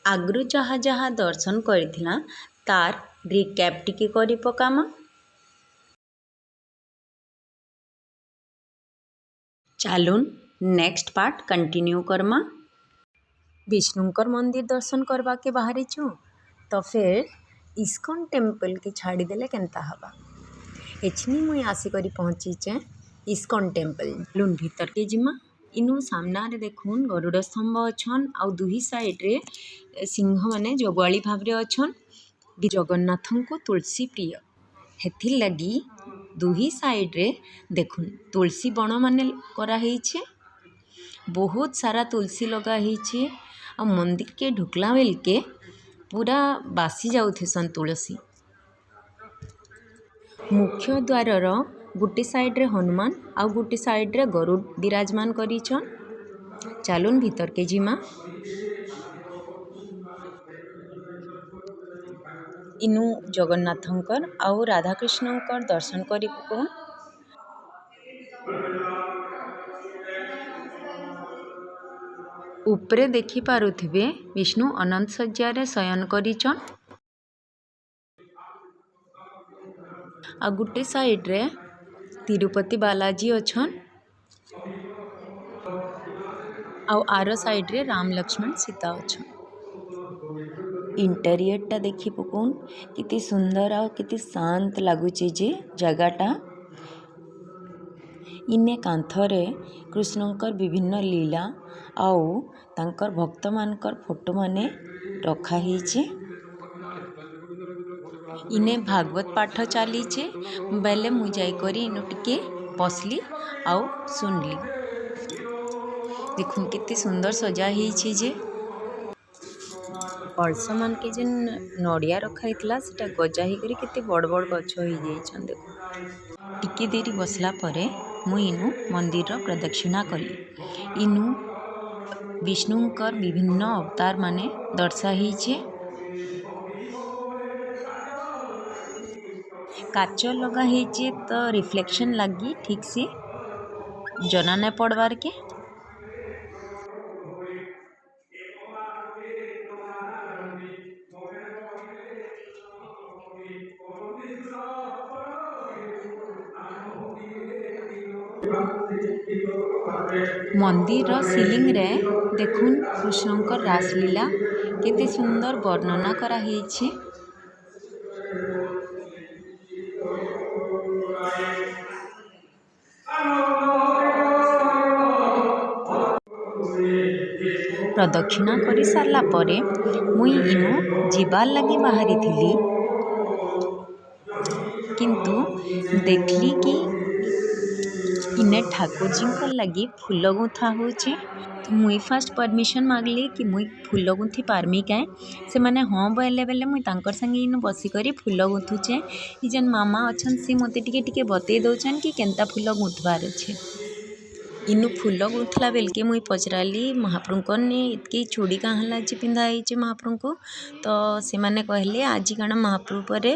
ଆଗରୁ ଯାହା ଯାହା ଦର୍ଶନ କରିଥିଲା, ତାର୍ ରିକ୍ୟାପ୍ ଟିକେ କରି ପକାମା। ଚାଲୁନ୍, ନେକ୍ସଟ ପାର୍ଟ କଣ୍ଟିନ୍ୟୁ କର୍ମା। ବିଷ୍ଣୁଙ୍କର ମନ୍ଦିର ଦର୍ଶନ କରବାକେ ବାହାରିଛୁ ତ ଫେର୍ ଇସ୍କନ ଟେମ୍ପଲ୍କେ ଛାଡ଼ିଦେଲେ କେନ୍ତା ହେବା? ଏଛିନି ମୁଇଁ ଆସିକରି ପହଞ୍ଚିଛେ ଇସ୍କନ ଟେମ୍ପଲ୍। ଚାଲୁନ୍, ଭିତରକେ ଯିମା। ଇନୁ ସାମ୍ନାରେ ଦେଖୁନ୍, ଗରୁଡ଼ ସ୍ତମ୍ଭ ଅଛନ୍ ଆଉ ଦୁହି ସାଇଡ଼୍ରେ ସିଂହମାନେ ଜଗୁଆଳି ଭାବରେ ଅଛନ୍। ଜଗନ୍ନାଥଙ୍କୁ ତୁଳସୀ ପ୍ରିୟ, ହେଥିର୍ ଲାଗି ଦୁହି ସାଇଡ଼୍ରେ ଦେଖୁନ୍, ତୁଳସୀ ବଣ ମାନେ କରାହେଇଛେ। ବହୁତ ସାରା ତୁଳସୀ ଲଗା ହେଇଛେ ଆଉ ମନ୍ଦିରକେ ଢୁକଲା ବେଲକେ ପୁରା ବାସି ଯାଉଥିସନ୍ ତୁଳସୀ। ମୁଖ୍ୟ ଦ୍ୱାରର ଗୋଟେ ସାଇଡ଼୍ରେ ହନୁମାନ ଆଉ ଗୋଟେ ସାଇଡ଼୍ରେ ଗରୁଡ଼ ବିରାଜମାନ କରିଛନ୍। ଚାଲୁନ୍, ଭିତରକେ ଯିମା। ଇନୁ ଜଗନ୍ନାଥଙ୍କର ଆଉ ରାଧାକୃଷ୍ଣଙ୍କର ଦର୍ଶନ କରି ପକଉନ୍। ଉପରେ ଦେଖି ପାରୁଥିବେ, ବିଷ୍ଣୁ ଅନନ୍ତ ଶଯ୍ୟାରେ ଶୟନ କରିଛନ୍ ଆଉ ଗୋଟେ ସାଇଡ଼୍ରେ ତିରୁପତି ବାଲାଜୀ ଅଛନ୍ ଆଉ ଆର ସାଇଡ଼୍ରେ ରାମ, ଲକ୍ଷ୍ମଣ, ସୀତା ଅଛନ୍। ଇଣ୍ଟେରିୟରଟା ଦେଖି ପକଉନ୍, କେତେ ସୁନ୍ଦର ଆଉ କେତେ ଶାନ୍ତ ଲାଗୁଛି ଯେ ଜାଗାଟା। ଇନେ କାନ୍ଥରେ କୃଷ୍ଣଙ୍କର ବିଭିନ୍ନ ଲୀଳା ଆଉ ତାଙ୍କର ଭକ୍ତମାନଙ୍କର ଫଟୋ ମାନେ ରଖା ହେଇଛେ। ଇନେ ଭାଗବତ ପାଠ ଚାଲିଛେ ବେଲେ ମୁଇଁ ଯାଇକରି ଇନୁ ଟିକେ ବସଲି ଆଉ ଶୁନଲି। ଦେଖୁନ୍, କେତେ ସୁନ୍ଦର ସଜା ହେଇଛେ ଯେ। କଳସ ମାନକେ ଯେନ୍ ନଡ଼ିଆ ରଖା ହେଇଥିଲା, ସେଟା ଗଜା ହେଇକରି କେତେ ବଡ଼ ବଡ଼ ଗଛ ହେଇଯାଇଛନ୍ ଦେଖୁନ୍। ଟିକେ ଦେରି ବସଲା ପରେ ମୁଇଁ ଇନୁ ମନ୍ଦିରର ପ୍ରଦକ୍ଷିଣା କଲି। ଇନୁ ବିଷ୍ଣୁଙ୍କର ବିଭିନ୍ନ ଅବତାର ମାନେ ଦର୍ଶା ହେଇଛେ। କାଚ ଲଗା ହେଇଛେ ତ ରିଫ୍ଲେକ୍ସନ ଲାଗି ଠିକ୍ ସେ ଜନା ନାଇଁ ପଡ଼ବାର୍ କେ। ମନ୍ଦିରର ସିଲିଂରେ ଦେଖୁନ୍, କୃଷ୍ଣଙ୍କର ରାସଲୀଳା କେତେ ସୁନ୍ଦର ବର୍ଣ୍ଣନା କରାହେଇଛି। ପ୍ରଦକ୍ଷିଣା କରି ସାରିଲା ପରେ ମୁଇଁ ଇନୁ ଯିବାର୍ ଲାଗି ବାହାରିଥିଲି, କିନ୍ତୁ ଦେଖିଲି କି ଇନେ ଠାକୁରଜୀଙ୍କର ଲାଗି ଫୁଲ ଗୁନ୍ଥା ହଉଛେ। ତ ମୁଇଁ ଫାଷ୍ଟ ପରମିସନ୍ ମାଗଲି କି ମୁଇଁ ଫୁଲ ଗୁନ୍ଥି ପାରମି କାଏଁ? ସେମାନେ ହଁ ବୋଇଲେ ବେଲେ ମୁଇଁ ତାଙ୍କର ସାଙ୍ଗେ ଇନୁ ବସିକରି ଫୁଲ ଗୁନ୍ଥୁଛେ। ଇ ଯେନ୍ ମାମା ଅଛନ୍, ସେ ମୋତେ ଟିକେ ଟିକେ ବତେଇ ଦଉଛନ୍ କି କେନ୍ତା ଫୁଲ ଗୁନ୍ଥବାର୍ ଅଛେ। ଇନୁ ଫୁଲ ଗୁନ୍ଥଲା ବେଲକେ ମୁଇଁ ପଚରାଲି, ମହାପ୍ରଭୁଙ୍କର ନେ ଏତ୍କି ଚୁଡ଼ି କାଁ ହେଲା ଯେ ପିନ୍ଧା ହେଇଛେ ମହାପ୍ରଭୁଙ୍କୁ? ତ ସେମାନେ କହିଲେ, ଆଜି କାଣା ମହାପ୍ରଭୁ ପରେ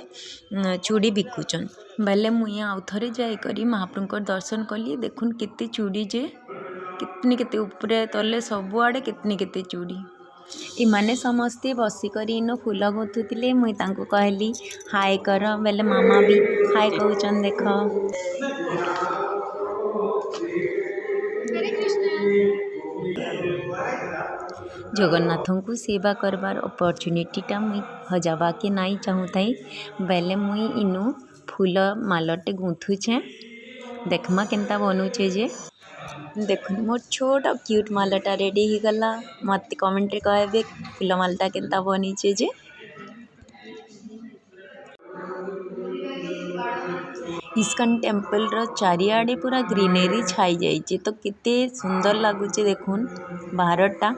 ଚୁଡ଼ି ବିକୁଛନ୍। ବେଲେ ମୁଇଁ ଆଉ ଥରେ ଯାଇକରି ମହାପ୍ରଭୁଙ୍କର ଦର୍ଶନ କଲି। ଦେଖୁନ୍, କେତେ ଚୁଡ଼ି ଯେ, କେତନି କେତେ, ଉପରେ ତଲେ ସବୁଆଡ଼େ କେତନି କେତେ ଚୁଡ଼ି। ଏମାନେ ସମସ୍ତେ ବସିକରି ଇନୁ ଫୁଲ ଗୁନ୍ଥୁଥିଲେ। ମୁଇଁ ତାଙ୍କୁ କହିଲି, ହାଏ କର ବେଲେ ମାମା ବି ହାଏ କହୁଛନ୍ ଦେଖ। ହରେ କୃଷ୍ଣ। ଜଗନ୍ନାଥଙ୍କୁ ସେବା କରବାର୍ ଅପରଚ୍ୟୁନିଟିଟା ମୁଇଁ ହଜାବାକେ ନାଇଁ ଚାହୁଁଥାଇ। ବେଲେ ମୁଇଁ ଇନୁ ଫୁଲ ମାଲଟେ ଗୁନ୍ଥୁଛେଁ। ଦେଖମା କେନ୍ତା ବନୁଛେ ଯେ। ଦେଖୁନ୍, ମୋର୍ ଛୋଟ ଆଉ କ୍ୟୁଟ୍ ମାଲଟା ରେଡ଼ି ହେଇଗଲା। ମତେ କମେଣ୍ଟରେ କହିବେ, ଫୁଲ ମାଲଟା କେନ୍ତା ବନିଛେ ଯେ। ଇସ୍କନ ଟେମ୍ପଲର ଚାରିଆଡ଼େ ପୁରା ଗ୍ରୀନେରୀ ଛାଇ ଯାଇଛି ତ କେତେ ସୁନ୍ଦର ଲାଗୁଛେ ଦେଖୁନ୍ ବାହାରଟା।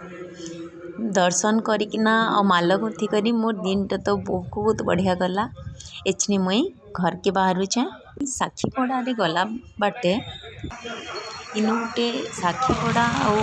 ଦର୍ଶନ କରିକିନା ଆଉ ମାଲ ଗୁନ୍ଥି କରି ମୋର୍ ଦିନଟା ତ ବହୁତ ବଢ଼ିଆ ଗଲା। ଏଛିନି ମୁଇଁ ଘରକେ ବାହାରୁଛେଁ। ସାକ୍ଷୀପଡ଼ାରେ ଗଲା ବାଟେ ଇନୁ ଗୁଟେ ସାକ୍ଷୀପଡ଼ା ଆଉ